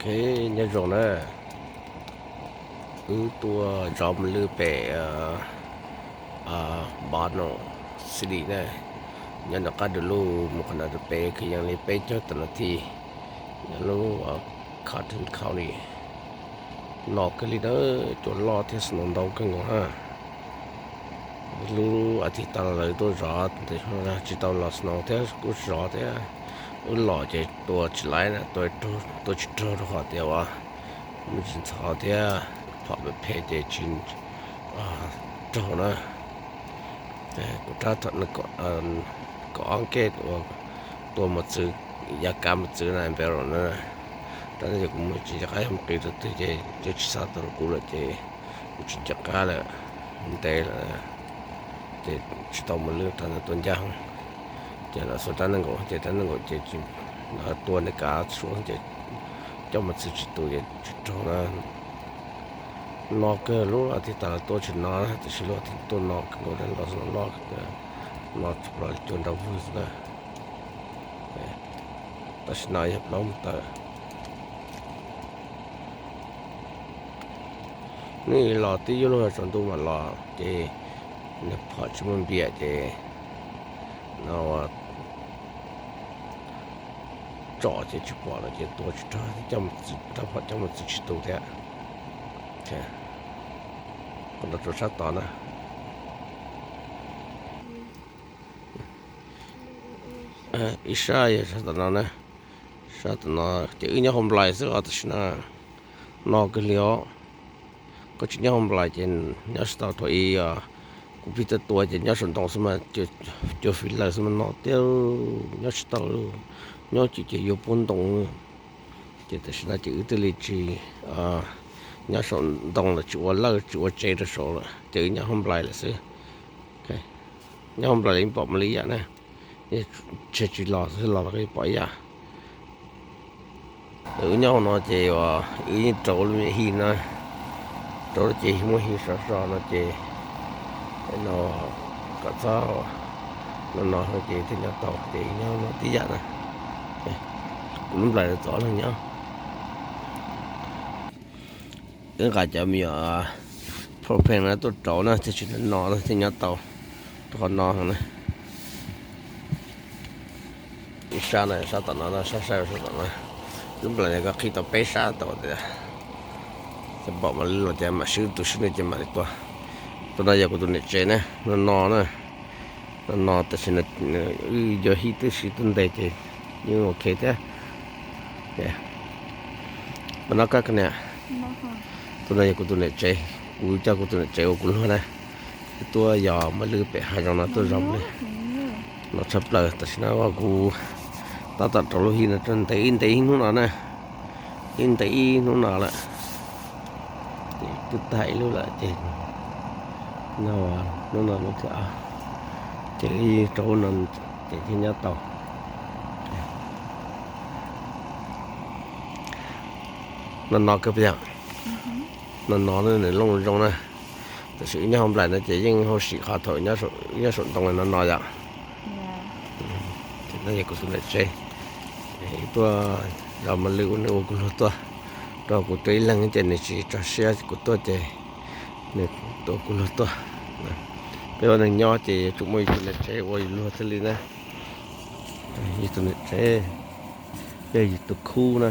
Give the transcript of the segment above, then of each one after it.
Ok, nyob zoo na, wb tuaj zov mos lwj pem Bano City na, nyob nram qab du lug mus qhov no rau pem kwv yees li peb caug tawm nas this, nyob lub Cotton County. No kawg li na, cua loj thiab snow ntau kawg nkaus na. Lub as thiv tas los lawv tuaj zov, tsis tau los snow thiab kuj zov thiab. Wb los ces tua tsis laib na, tua tsis raug rau qhov tias uas me ntsis ntxhov thiab phom phem phem ces tsis raug na. Kuv rab kaum ob nkej uas tua mos txwv, yav kav mos txwv na, barrel na, rau no ces kuv mus tsis nco qab yog mus qis rau twg ces twb tsis xa tau rau kuv lawm ces kuv tsis nco qab lawm, ntev lawm ces tsis tau mos lwj rau ntawd tua ncaj. Ces lawv xuas rab nees nkaum ces rab nees nkaum ces tua nws kav suav ces coj mos txwv tsis tus ces tsis raug na. No kawg, lub as thiv tas los tuaj tsis no, tiam sis lub as thiv tuaj no kawg nkaus, los loj, no tsuas los cua nrov vwg xwb na. Tam sim no yog plaub moos tawm. Nws los twb yuav luag tsaus ntuj mam los ces nws phom tsis muaj npiam ces no tsom ces tsis pom lawm ces tua tsis raug, rab phom coj mos txwv tsis tu thiab. Qhov no rau sab tod na. Ib sab yog sab tom no na, sab tom no ces wb nyob Home Blind xwb os tam sim no. No kawg li os. Koj tsis nyob Home Blind ces nyob tsis tau. Thaum ub kuv pib tuaj tua ces nyob saum ntoo xwb mas, cua fis lawm xwb mas no tiag, nyob tsis tau, nyob cim ces yuav puab ntoo. Ces tam sim no ces wb thiaj li tsis nyob saum ntoo lawm, tsis ua lawj tsis ua tsev rau saud lawm ces wb nyob Home Blind lawm xwb. Nyob Home Blind yeej pom mas li yam na, tseg tsis los xwb, los los yeej pom ib yam. Wb nyob hauv no ces wb yeej rauv lub me hi no, rauv lub ces muaj hi sov so no ces no kom txhob no no ces thiaj nyob tau ces nyob no tib yam na. Kuv lub nplaim txov leej nyob. Wb nqa cov me nyuam propane no tuaj rauv na thiaj tsis no no thiaj nyob tau rau qhov no na. Ib sab na, sab tom no, sab saib sab tom no, lub nplaim no koj qhib tau peb sab tau tias, pom mas los ces mam swb tus swb no ces mam li tua. Tus no yog kuv tus niam tsev na, no no na, no no tam sim no wb yuav hib twb siv tuaj ntes ces yeej ok thiab. Mas no koj niam, tus no yog kuv tus niam tsev, kuv coj kuv tus niam tsev ua kuv luag na. Wb tuaj yos mos lwj pem hav zoov no tuaj zov mos lwj no tshaj plaws. Tam sim no kuv tab tom rauv lub hi no rau ntev ib ntev ib hnub no na, ib ntev ib hnub no lawm. Ces twb tag ib lub lawm ces no, hnub no lub thib ob, ces rau no ces thiaj nyob tau. No no kawg puas yog? No no nws looj zoo na. Tab sis wb nyob hauv nplaim no ces yeej hauj sim qhov thaum nyob saum ntoo no no yom. Ces no yog kuv tus niam tsev, tuaj zov mos lwj ua nws ua kuv luag tuaj, rau kuv tuaj ib leeg ces nws tsis tso siab kuv tuaj ces nws ua kuv luag tuaj. Peb ua neeg nyob ces yuav tsum muaj yus tus niam tsev ua yus luag thiaj li na. Yus tus niam tsev yog yus tus khub na,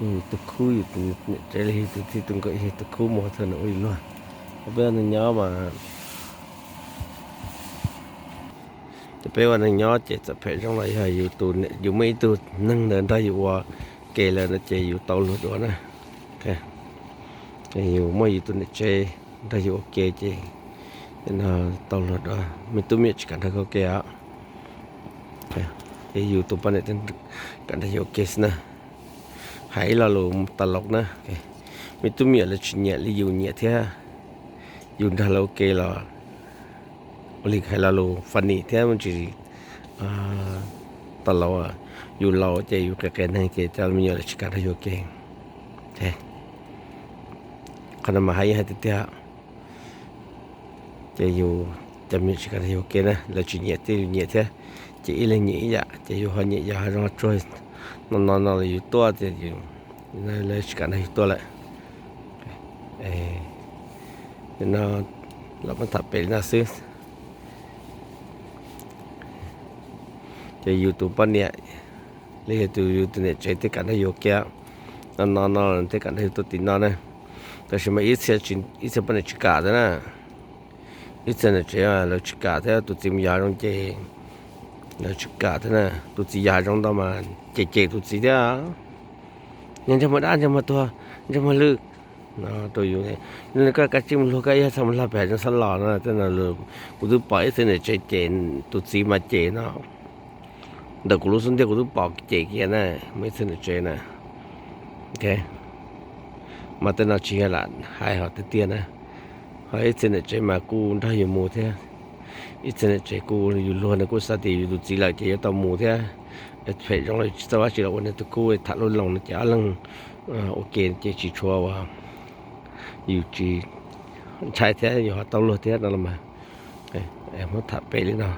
yog yus tus khub, yus tus niam tsev los yog tus txij tus nkawm yog tus khub mus thawj nws ua yus luag. Peb ua neeg nyob mas, ces peb ua neeg nyob ces txawm phem zoo los yog yus muaj ib tug neeg ntawd nrog yus ua ke lawm no ces yus tau luag dua na. Yus muaj yus tus niam tsev nrog yus ua ke ces tau luag dua, me tub me nyuam tsis kam nrog koj ua ke os. Ces yus tus poj niam thiaj kam nrog yus ua ke xwb na. Hais ib lo lus tas los na, me tub me nyuam lawv tsis nyiam li yus nyiam thiab, yus nrog lawv ua ke los ua li hais lo lus funny thiab me ntsis tas los, yus laus ces yus qias qias neeg ces cov me nyuam lawv tsis kam nrog yus ua ke. Qhov no mas hais yeej hais tiag tiag. Ces yus cov me nyuam tsis kam nrog yus ua ke na, lawv tsis nyiam thiab yus nyiam thiab, ces ib leeg nyiam ib yam, ces yus ho nyiam yog hav zoov hav tsuag no no no los yus tuaj ces yus Lawv tsis kam nrog yus tuaj lawm. No los muab tham pem li no xwb. Ces yus tus poj niam los yog tus yus tus niam tsev thiaj kam nrog yus kiag. No no no thiaj kam nrog yus tuaj tim no na. Tab sis mas ib txhia poj niam tsis kam thiab na. Ib txhia niam tsev lawv tsis kam thiab, tus txiv mus yos zoo ces lawv tsis kam thiab na. Tus txiv yos zoo ntau mas cem cem tus txiv thiab. Ntsej muag dab, ntsej muag tuag, ntsej muag lwj. No rau yus, koj kav tsij mus luag koj ib txha mus hla pem hav zoov xab los no. Tej no kuv twb pom ib txhia niam tsev cem tus txiv mas cem no. Ntawm kuv lub xub ntiag kuv twb pom cem kiag na, muaj ib txhia niam tsev na. Mas tej no tsis yog lam hais hov tiag tiag na. Ho ib txhia niam tsev mas kuj nrog yus mus thiab. Ib txhia niam tsev kuj yus luag nws kuj xav tias yus tus txiv lawm ces yuav tau mus thiab. Phem zoo li tsis txawj dab tsi los ua niag tus kub tham lub loos no ces ob leeg ua ke ces tsis tshua ua, yus tsis ntshai thiab yus ho tau luag thiab no los mas. Muab tham pem li no.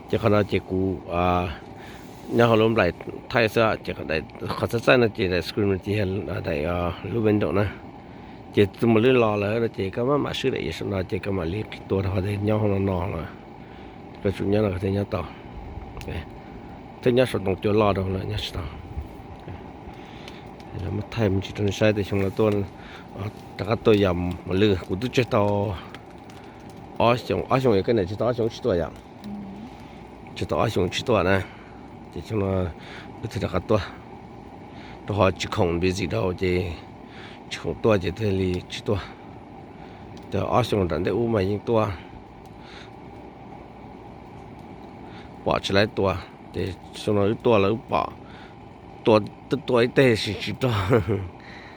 Ces qhov no ces kuv nyob hauv lub nplaim thaij xwb, ces qhov txaij txaij no ces daim screen no ces yog daim lub window na. Ces tus muas lwj los lawm no ces koj maj mam swb daim iav saum no ces koj mam li qhib tua rau qhov tias nyob hauv no no lawm. Koj tsum nyob no koj thiaj nyob tau, thiab nyob saum ntoo cua loj rau lawm nyob tsis tau. Muab thaij me ntsis rau nej saib tias xyoo no tuaj, rov qab tuaj yos muas lwj kuv twb tseg tau ob xyoos, ob xyoos yog koj niam tseg tau ob xyoos tsis tuaj yom. Tseg tau ob xyoos tsis tuaj na, ces xyoo no wb thiaj rov qab tuaj. Rau qhov tsis khoom busy dhau ces tsis khoom tuaj ces thiaj li tsis tuaj. Ces ob xyoos nram ntej ub mas yeej tuaj, pom tsis laib tua, ces xyoo no wb tuaj los wb pom tua, twb tua ib teg tsis tsis rog.